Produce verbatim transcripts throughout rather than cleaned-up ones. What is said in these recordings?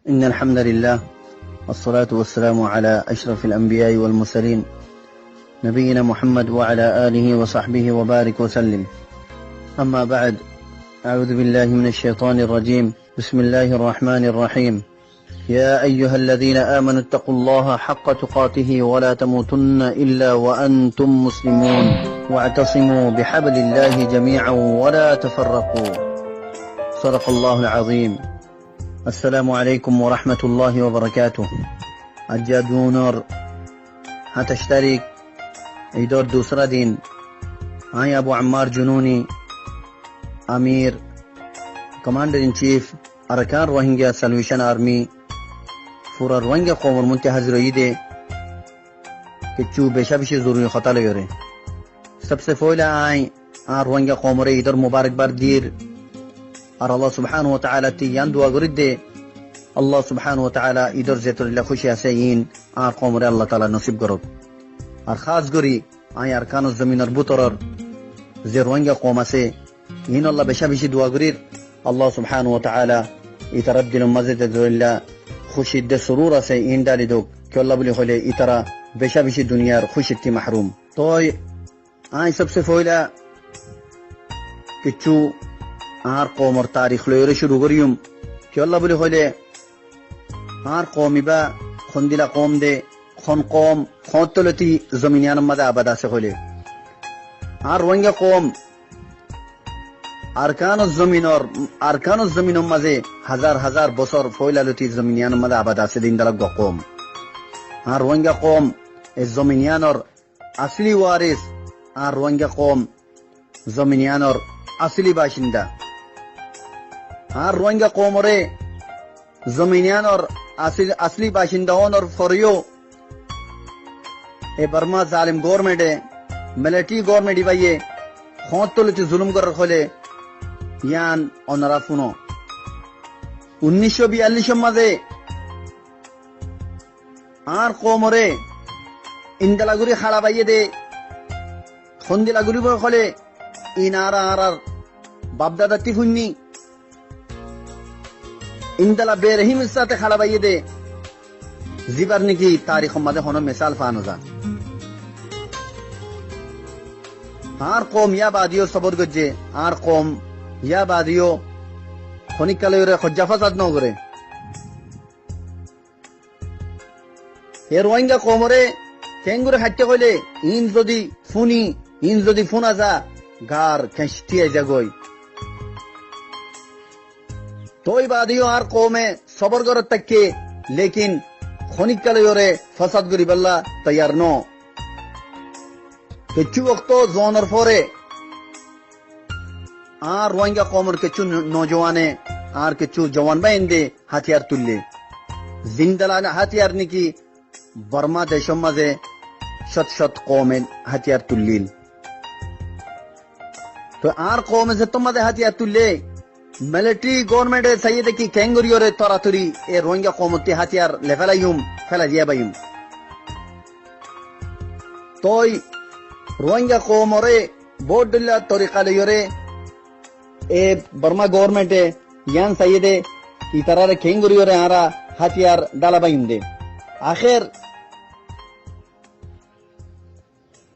إن الحمد لله، والصلاة والسلام على أشرف الأنبياء والمرسلين، نبينا محمد وعلى آله وصحبه وبارك وسلم. أما بعد، أعوذ بالله من الشيطان الرجيم. بسم الله الرحمن الرحيم. يا أيها الذين آمنوا اتقوا الله حق تقاته ولا تموتن إلا وأنتم مسلمون، واعتصموا بحبل الله جميعا ولا تفرقوا. صدق الله العظيم. Assalamu alaikum wa rahmatullahi wa barakatuh. Aijja Junor háñtaic tarík, Idor dusra din, añí Abu Ammar Jununi, Amir, Commander in Chief, Arakan Rohingya Salvation Army, fura Rohingya koumor muúntu házir óiyi de, kessú becá-becí zoruri hotá loiyóre. Sobse foóila añí añár Rohingya koumoré Idor mubarakbad dir, ar Allah subhanahu wa ta'ala ttú yián dua gorír de, Allah subhanahu wa ta'ala Idor zetorilla kúci asé iín añár koumoré Allah ta'ala nosib gorók. Ar hás gorí añí Arkanor zominor bútoror ze Rohingya koum asé, iínolla becá-becí dua gorír, Allah subhanahu wa ta'ala itarár dilor mazé zetorilla kúcir de surur asé iín dháli douk. Kiyólla buli hoilé itara becá-becí duniyar kúcir ttú mahrum. Toi añí sobse foóila kessú añár koumor tarik loiyóre cúru goijjum. Kiyólla buli hoilé añár koum ibá hondila koum de, hon koum, hoñttú loti zomin iánor mazé abad asé hoilé. Añár Rohingya koum Arkanor zominor, Arkanor zominor mazé házar-házar bosór foóila loti zomin iánor mazé abad asé de indala uggwá koum. Añár Rohingya koum e zomin iánor asli waris, añár Rohingya koum zomin iánor asli bacinda. Añár Rohingya koumoré zomin iánor asli, asli bacinda ónor foreyó e Borma zalim government e, military government ibáye hoñttú loti zulum gorér hoilé yián onora fúno. Unníc cót biyallicór mazé añár koumoré indala gorí haçabaiyé de, hondila gorí boi hoilé, iín añára añárár bafdadattú fúinni, indala berehimor sáte haçabaiyé de, zibár néki tarikor mazé honó misal faa nozá. Añár koum yá baade yó sobor goijjé, añár koum yá baade yó honíkka loiyóre hoijja fosad nogoré. E Rohingya koumoré keéngorí haitté hoilé, iín zodi fúni, iín zodi fúna za, gaar keñc thíyai zagói. Toi baade yó añár koume sobor gorót táikke, lekin honíkka loiyóre fosad goríbolla toiyar no. Kessú wokto zuanor fore añár Rohingya koumor kessú no-, nojuwane, añár kessú juwan báinde hátiyar tuille. Zindala hátiyar néki Borma decór mazé cót cót koume hátiyar tuillíl. Toi añár koume zettór mazé hátiyar tuille, military government e saiyé de ki keéngoríyore toratori e Rohingya koumottú hátiyar lefélaiyum, félai diyá baiyum. Toi Rohingya koumoré boóut dhoilla torika loiyóre e Borma government e yián saiyé de itaráre keéngoríyore añára hátiyar dhála baiyum de. Akér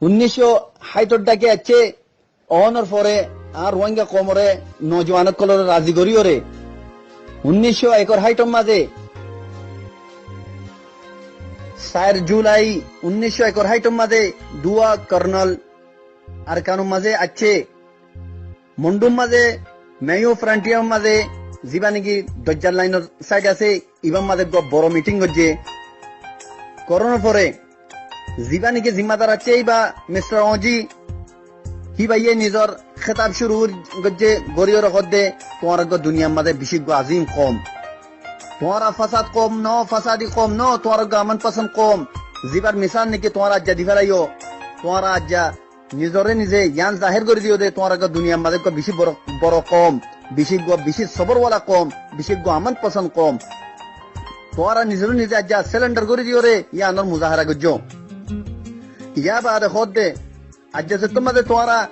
unníc cót háitor dháke aiccé, ónor fore añár Rohingya koumoré nojuwan ókkolore razi goríyore unníc cót ekor háitor mazé sair Julai unníc cót ekor háitor mazé duwa kornol Arkanor mazé aiccé. Mondhur mazé, Mayo frontier mazé, zibá néki doijjar lainor side asé, ibár mazé uggwá boro meeting goijjé. Gorónor fore, zibá néki zimmadar aiccé ibá, Mister Oji, híbaye nizor hétab cúru goijjé, goríyore hoódde, tuáñra uggwá duniyar mazé bicí uggwá azim koum. Tuáñra fasad koum no, fasadi koum no, tuáñra uggwá aman posond koum. Zibár misal néki tuáñra aijja di félaiyó, tuáñra aijja nizoré nize yián zahér gorí diyó de, tuáñra uggwá duniyar mazé uggwá bicí boro, boro koum, bicí uggwá bicí sobor wala koum, bicí uggwá aman posond koum. Tuáñra nizoré nize aijja selendar gorí diyóre, yiánor muzahara goijjó. Yá baade hoódde, aijja zettór mazé tuáñra,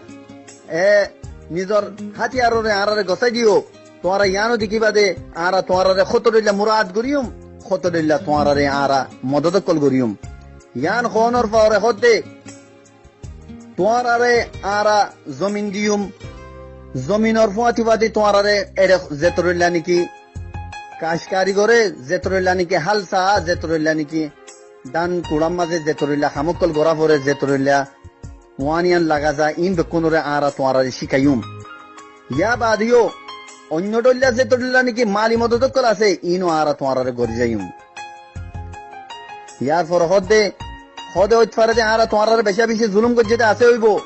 e, nizor hátiyaroré añáráre gosái diyó, tuáñra yiáno dekíba de, añára tuáñrare hótodhoilla muraát goríyum, hótodhoilla tuáñrare añára modot ókkol goríyum. Yián hoónor fore hoódde, tuáñrare añára zomin diyum, zominor fúañti fúañti tuáñrare eçe zetodhoilla niki kackari goré, zetodhoilla niki hál saá, zetodhoilla niki dán kuçár mazé zetodhoilla ham ókkol gorá foré, zetodhoilla uániyan laga za, iín bekkúnore añára tuáñrare cíkaiyum. Yá baade yó oinno dhoilla zetodhoilla niki mali modot ókkol asé, iíno añára tuáñrare gorí zaiyum. Yár fore hoódde, hoóde óit fare de añára tuáñrare becá bicí zulúm goijjé de asé óibo.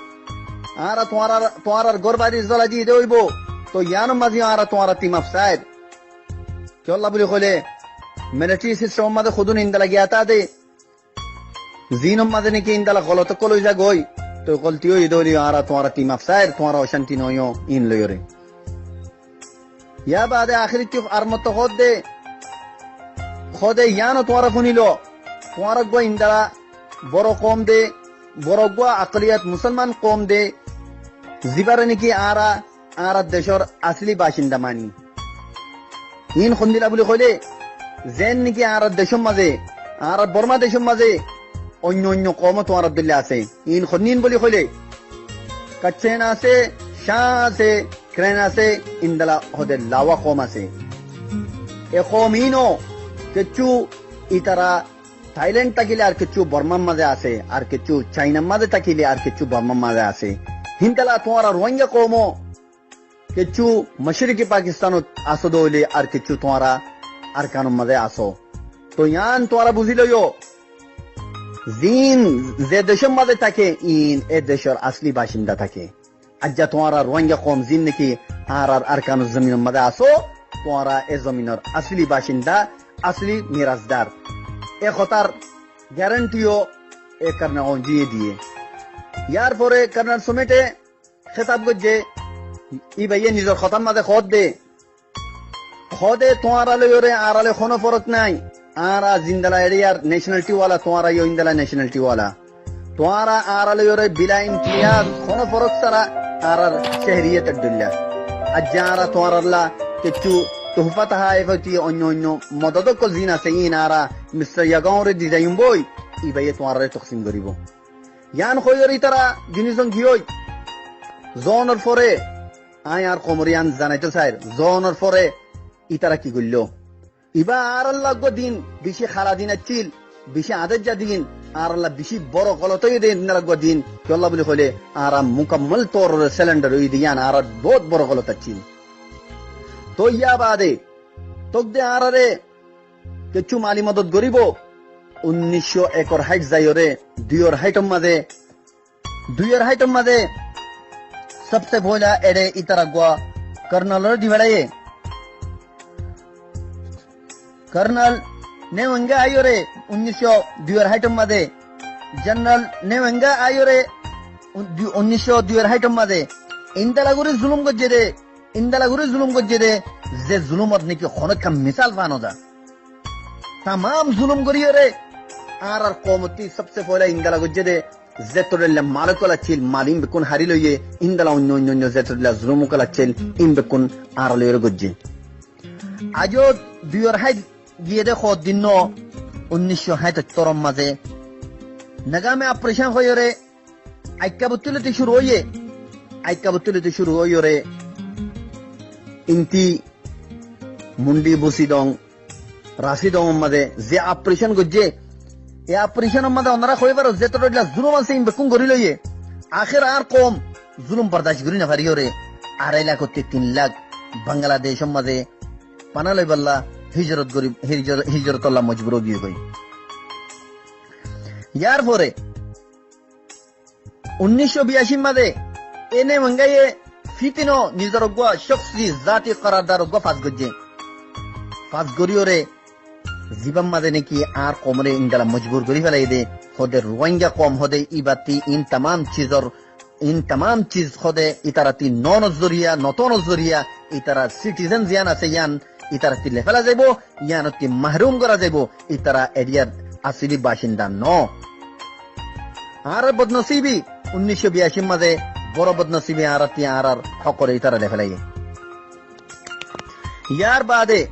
Añára tuáñrar, tuáñrar gór bari zolai diyé de óibo. Toi yiánor mazé yó añára tuáñrattú maf sair. Kiyólla buli hoilé, militari sistemor mazé hodún indila giyá táa de, ziínor mazé niki indila golot ókkol ói za goi, toi golti óiye de óile yó añára tuáñrattú maf sair, tuáñra ocánti noóiyo iín loiyóre. Yá baade ahéri ttú ar motto hoódde, hoóde yiáno tuáñra fúnilo, tuáñra eggúa indila boro koum de, boro eggúa akoliyat musólman koum de, zibáre niki añára añárar decór asóli bacinda mani. Iín hondila buli hoilé, zeén niki añárar decór mazé, añárar Bormá decór mazé, oinno oinno koumó tuáñrar dóilla asé. Iín honnín buli hoilé, Kaccen asé, Cáñ asé, Kren asé, indila hoóde Lawa koum asé. E koum iíno kessú ítara Thailand tákile ar kessú Bormár mazé asé, ar kessú Cainar mazé tákile ar kessú Bormár mazé asé. Híndila tuáñra Ruáinga koumó kessú Macríki Pakistanot asó de óile ar kessú tuáñra Arkanor mazé asó. Toi yián tuáñra buzí loiyó, ziín ze decór mazé táke, iín e decór asóli bacinda táke. Aijja tuáñra Ruáinga koum ziín niki añárar Arkanor zominor mazé asó, tuáñra e zominor asóli bacinda, asóli mirasdar. E hotár garanti yó e Karna Onjiyé diyé. Yár fore Karnal Sumite hétab goijjé, íbayé nizor hotár mazé hoódde, hoóde tuáñra loiyóre añára loi honó forók nái. Añára zindila eçé yar necenalti wala, tuáñra yó índila necenalti wala. Tuáñra añára loiyóre bila imtiyaz, honó forók sára añárar cehriyetor dóilla. Aijja añára tuáñralla kessú tuhfa taháif óti oinno oinno modot ókkol ziín asé, iín añára Mistor Yagaónre di zaiyum boi, íbayé tuáñrare toksim goríbo. Yián hoiyóre ítara Junison giyói. Zoónor fore, aññí añár koumoré yián zanaitó sair, zoónor fore ítara ki goilló? Ibá añárálla eggúa din bicí hala din accíl, bicí añádáijja din, añárálla bicí boro golot óiye de endilla eggúa din, kiyólla buli hoilé añára mukammal torore selendar óiye de yián añárar boóut boro golot accíl. Toi yá baade, tókde añáráre kessú mali modot goríbou. Unnícco ekor háit zaiyóre, duiyor háitor mazé, duiyor háitor mazé, sobse foila eçé ítara eggúa Karnaloré di feçáiye. Karnal Newenga aiyóre, unnícco duiyor háitor mazé, Jeneral Newenga aiyóre, un-, du-, unnícco duiyor háitor mazé, indila gorí zulúm goijjé de, indila gorí zulúm goijjé de, ze zulúmot niki honó ekkán misal faa nozá. Tamam zulúm goríyoré, añárar koumottí sobse foila indila goijjé de, zeto dhoilla mal ókkol accíl, mal iín bekkún hári loiyé, indila oinno oinno oinno zeto dhoilla zulúm ókkol accíl, iín bekkún añára loiyóre goijjé. Aijjó duiyor háit giyé de hoddin no, unnícco háit ottór mazé, Nagame operation hoiyóre, Aikkabuttí lóti cúru óiye, Aikkabuttí lóti cúru óiyoré, intí Mundi Busidong, Rasidongor mazé ze operation goijjé, e operationor mazé onora hoi faro zeto dhoilla zulúm asé iín bekkún gorí loiyé. Ahér añár koum zulúm bordac gorí nofaríyoré, arai lak ottí tin lak Bangladecor mazé fana loibálla hijrot gorí, hijro-, hijrotolla mojbur ói giyói. Yar fore, unnícco biyacir mazé, e Newengaye fítino nizor eggúa cóksi zati karardar eggúa fas goijjé. Fas goríyoré, zibár mazé niki añár koumoré indila mojbur gorí felaiyé de, hóde Ruáinga koum hóde íbattí iín tamam cizor, iín tamam ciz hóde ítarattí no nozoriya, noto nozoriya, ítarar citizen ziyán asé yían ítarattí lefela zaibou, yíanottí mahrúm gorá zaibou, ítara eriyar asóli bacinda no. Añárar bodnosíbi, unnícco biyacir mazé boro bodnosíbi añárattí añárar hókoré ítara lefelaiyé. Yar baade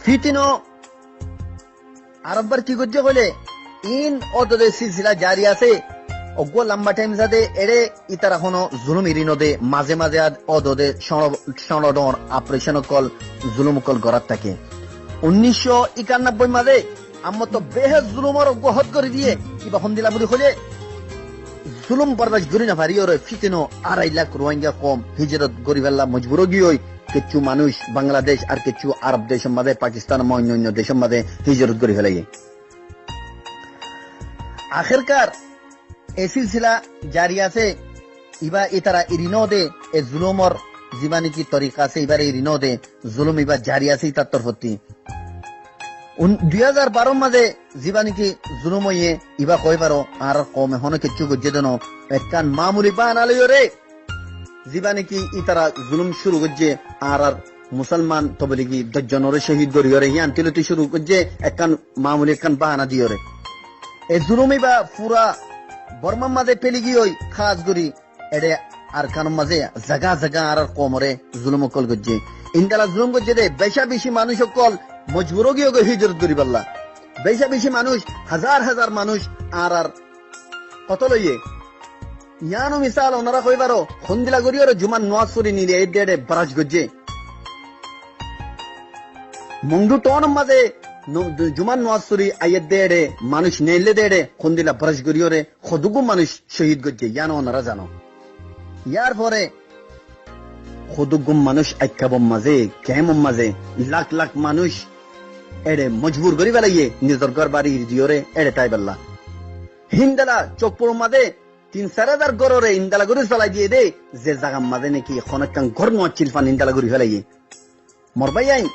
fitino arekbar ki goijje hoile, in ódode silsila jari asé. Uggwá lamba thaim zade ere itara hono zulum eri node, maze maze ad ódode cóñço, cóñço dhoñr operation okkol, zulum okkol gorat táke. Unnic cót ekanobboi maze ammotto behéd zulumor uggwá hód gori diye, iba hondila buli hoile, zulum bordac gori no fariyore fitino arai lak Rohingya koum hijrot gori fella mojbur ói giyoi. Kessú manúic Bangladec ar kessú Arob decor maze, Pakistan ba oinno oinno decor maze hijrot gori felaiye. Akerkar e silsila jari asé, iba itara eri node, e zulumor ziba niki torika asé, ibare eri node, zulum iba jari asé itar torfotti. Un-, dui házar baror maze ziba niki zulum óiye, iba hoi faro, añárar koume hono kessú goijje de no, ekkán mamuli bahana loiyore, ziba niki itara zulum cúru goijje, añárar Musolman tobligi doc zonore cóhid goriyore, yián tuloti cúru goijje, ekkán mamuli ekkán bahana diyore. E zulum iba fura Bormar maze feli giyoi, hás gori ere Arkanor maze zaga zaga añárar koumore zulum okkol goijje. Indila zulum goijje de beca beci manúic okkol mojbur ói giyoi hijrot gori fella. Beca beci manúic, házar házar manúic añárar kotol óiye. Yiáno misal onora hoi faro, hondila goriyore Jumar nomaz fori nile edde ere barac goijje. Mongdu townor maze no-, Jumar nomaz fori aiyedde ere manúic neille de ere hondila barac goriyore hoduggún manúic cóhid goijje, yiáno onora zano. Yar fore hoduggún manúic aikkabor maze, kemor maze, lak lak manúic ere mojbur gori felaiye, nizor gór bari eri diyore ere tái fella. Hindila Sokpuror maze tin sair házar górore indila gori solai diye de, ze zagar maze niki hono ekkán gór no accíl fán indila gori felaiye. Mor báiyain,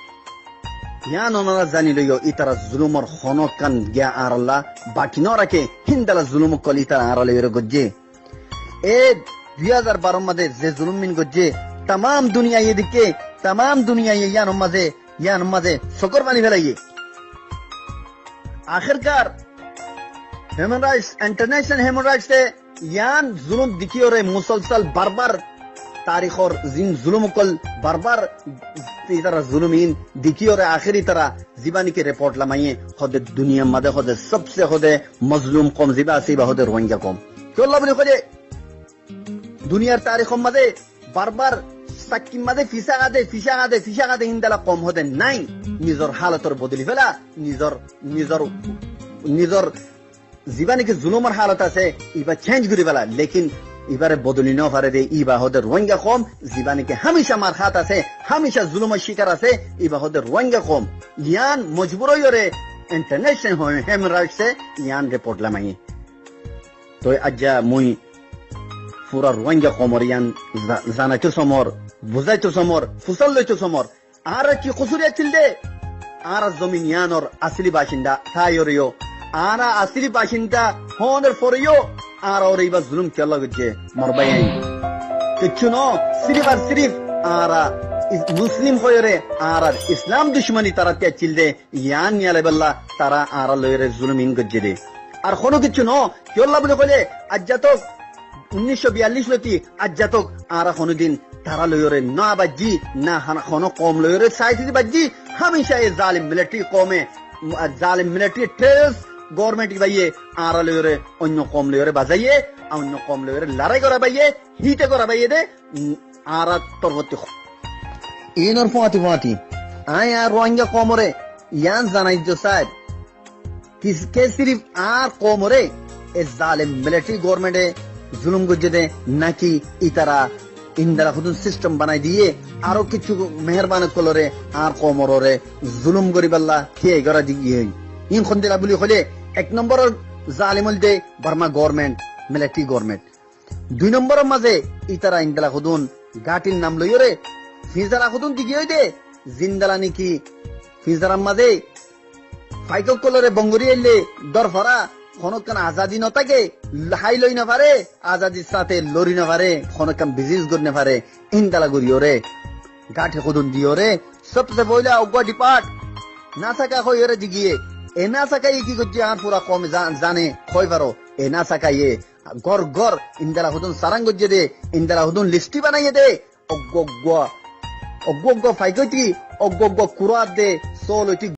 yián onora zani loiyo, itara zulumor hono ekkán giya añáralla baki no rake, hindila zulum okkol itara añára loiyore goijje. E dui házar baror maze ze zulum min goijje, tamam duniyaiye dikke, tamam duniyaiye yiánor maze, yiánor maze sokor fani felaiye. Akerkar Human Rights, International Human Rights e yián zulum dekiyore musalsal barbar tarikor zin zulum okkol barbar itara zulum in dekiyore aker itara ziba niki report lamaiye hode duniyar maze hode sobse hode mozlum koum ziba asé iba hode Rohingya koum. Kiyólla buli hoile duniyar tarikor maze barbar sakkir maze fisa gade, fisa gade, fisa gade hindila koum hode nai. Nizor halotor bodoli fela, nizor, nizor, nizor ziba niki zulumor halot asé, iba change gori fela, lekin ibare bodoli no fare de, iba hode Rohingya koum, ziba niki hamica marhat asé, hamica zulumor cikar asé, iba hode Rohingya koum. Yián mojbur óiyore International Human Rights e yián report lamaiye. Toi aijja mui fura Rohingya koumore yián za-, zanaito somor, buzaito somor, fusal loito somor. Añárar ki kusur accíl de? Añárar zomin yiánor asli bacinda táiyoreyo, añára asli bacinda hónor foreyo, añára ore iba zulum kiyólla goijje? Mor báiyain, kessú no, sirif ar sirif añára is-, Muslim hoiyore añárar Islam ducmoni tarattú accíl de, yián niyalai fella tara añára loiyore zulum in goijje de. Ar hono kessú no, kiyólla buli hoile aijja tok unnic cót biyallic loti aijja tok añára honodin tara loiyore no baijji, na hon-, hono koum loiyore saiti baijji, hamica e zalim military koume, zalim military terrorist government ibaiye añára loiyore oinno koum loiyore bazaiye, oinno koum loiyore lorai gora baiye, hite gora baiye de, mm, añárar torfotti. Inor fuati fuati añí añár Rohingya koumore yián zanai do sair, Kis-, ke sirif añár koumore e zalim military government e zulum goijje de, naki itara indila hodún system banai diye, aró kessú meherban okkolore añár koumorore zulum goribolla tiyari gora diye? In hondila buli hoile, ek nombor zalim óilde Burma government, military government. Dui nomboror maze itara indila hodún gáñtir nam loiyore fizara hodún digi óide, zindila niki fizarar maze faik okkolore bongori aille dór fora, hono ekkán azadi no táke, hái loi no fare, azadir sáte lori no fare, hono ekkán business gori no fare, indila goriyore gáñti hodún diyore, sobse foila uggwá depart Nasaka hoiyore digiye. E Nasaka ye ki goijje añár fura koume za-, zane, hoi faro. E Nasaka ye gór gór indila hodún saran goijje de, indila hodún listi banaiye de, uggwá uggwá Uggúa uggúa faikóti, uggúa uggúa kurá de, sóoloiti